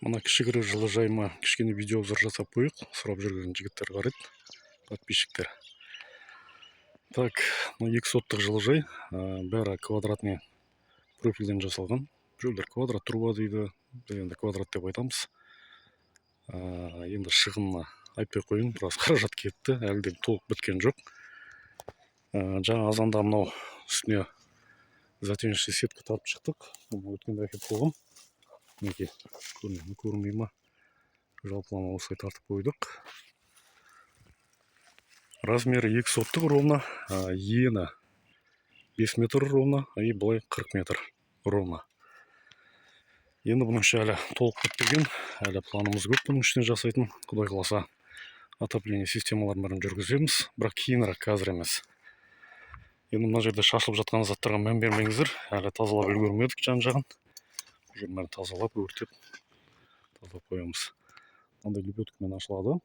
Мына кішігірі жылыжайыма кішкене видеообзор жасап қояйық. Сұрап жүрген жігіттер бар еді, подписчиктер. Так, мына 2 соттық жылыжай, бәрі квадратный профильден жасалған. Біреулер квадрат труба дейді, біз енді квадрат деп айтамыз. Енді шығынына айтпай ақ қояйын, біраз қаражат кетті, әлі де толық біткен жоқ. Жаңа азанда мынау үстіне затенющий сетка тартып шықтық. Бұны өткенде әкеліп қойғам, мінекей, көріне ме, көрінбей ма, жалпылама осылай тартып қойдық. Размері 2 соттық ровно, ені 5 метр ровно и былай 40 метр ровно. Енді бұның іші әлі толық бітпеген, әлі планымыз көп бұның ішіне жасайтын. Құдай қаласа, отопление системаларын бәрін жүргіземіз, бірақ кейінірек, қазір емес. Енді мына жерде шашылып жатқан заттарға мән бермеңіздер, әлі тазалап үлгермедік жан жағын. Бұл жердің бәрін тазалап, өртеп, тазалап қоямыз. Мынандай лебедкамен ашылады.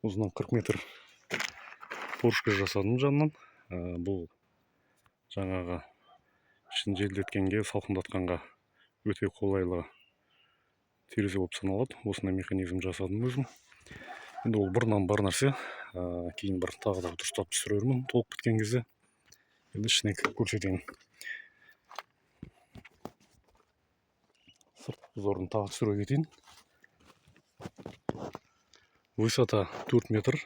Ұзыннан 40 метр поручка жасадым жанынан. Бұл жаңағы ішін желдеткенге, салқындатқанға өте қолайлы терезе болып саналады. Осындай механизм жасадым өзім. Енді ол бұрыннан бар нәрсе. Кейін бір тағы да дұрыстап түсірермін толық біткен кезде. Енді ішіне кіріп көрсетейін. Сырт обзорын тағы түсіре кетейін. Высота 4 метр.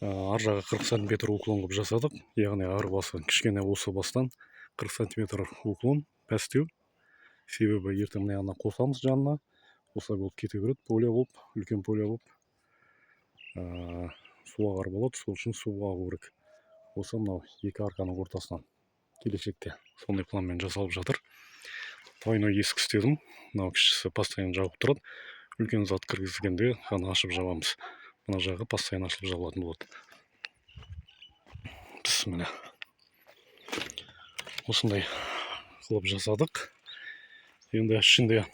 Ар жағы 40 сантиметр уклон қылып жасадық, яғни ар басы кішкене, осы бастан 40 сантиметр уклон, пәстеу. Себебі ертең мына жағына қосамыз, жанына осылай болып кете береді, поле болып, үлкен поле болып, су ағар болады. Сол үшін су ағу керек осы мынау екі арканың ортасынан. Келешекте сондай планмен жасалып жатыр. Двойной есік істедім. Мынау кішісі постоянно жабық тұрады, үлкен зат кіргізгенде ғана ашып жабамыз. Мына жағы постоянно ашылып жабылатын болады. Бісміллә, осындай қылып жасадық. Енді ішінде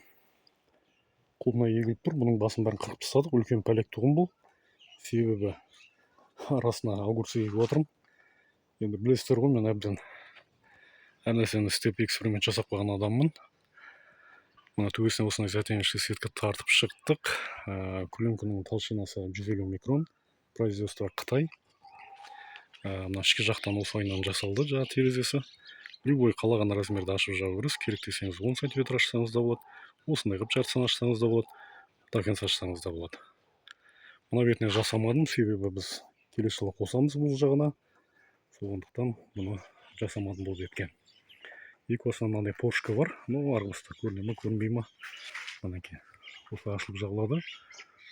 клубника егіліп тұр, бұның басын бәрін қырқып тастадық. Үлкен пәлек тұғын бұл, себебі арасына огурцы егіп жатырмын. Енді білесіздер ғой, мен әбден әр нәрсені істеп, эксперимент жасап қойған адаммын. Мына төбесіне осындай затенющий сетка тартып шықтық. Пленканың толщинасы 150 микрон, производство Қытай. Мына ішкі жақтан осылайынан жасалды жаңағы терезесі. Любой қалаған размерді ашып жаба бересіз. Керек десеңіз, 10 сантиметр ашсаңыз да болады, осындай қылып жартысын ашсаңыз да болады, до конца ашсаңыз да болады. Мына бетіне жасамадым, себебі біз келесі жылы қосамыз бұл жағына, сондықтан бұны жасамадым бұл бетке. Екі басынан мынандай поручка бар. Ну, арғы көріне ма, көрінбей ма, мінекей, осылай ашылып жабылады.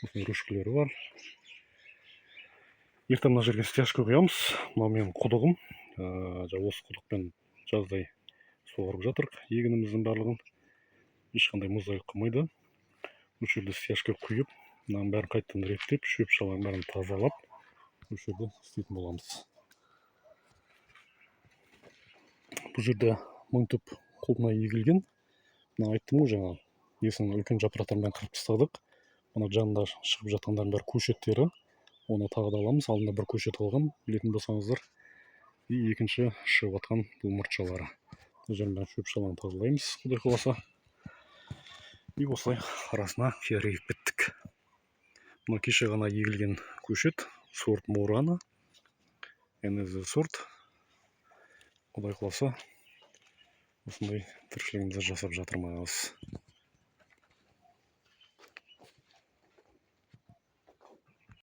Осындай ручкалары бар. Ертең мына жерге стяжка құямыз. Мынау менің құдығым. Жаңа осы құдықпен жаздай суарып жатырық егініміздің барлығын, ешқандай мұздай қылмайды. Осы жерде стяжка құйып, мынаның бәрін қайтадан реттеп, шөп шалаң бәрін тазалап, осы жерде істейтін боламыз. Бұл жерде 1000 түп құлпынай егілген. Мына айттым ғой жаңа, несін, үлкен жапырақтарын бәрін қырып тастадық. Мына жанында шығып жатқандардың бәрі көшеттері, оны тағы да аламыз. Алдында бір көшет алғам, білетін болсаңыздар. И екінші шығып жатқан бұл мұртшалары. Мына жердің бәрін шөп шалаң тазалаймыз, құдай қаласа. И осылай арасына қияр егіп кеттік. Мына кеше ғана егілген көшет, сорт Мурана, НЗ сорт. Құдай қаласа, осындай тіршілігімізді жасап жатырмыз.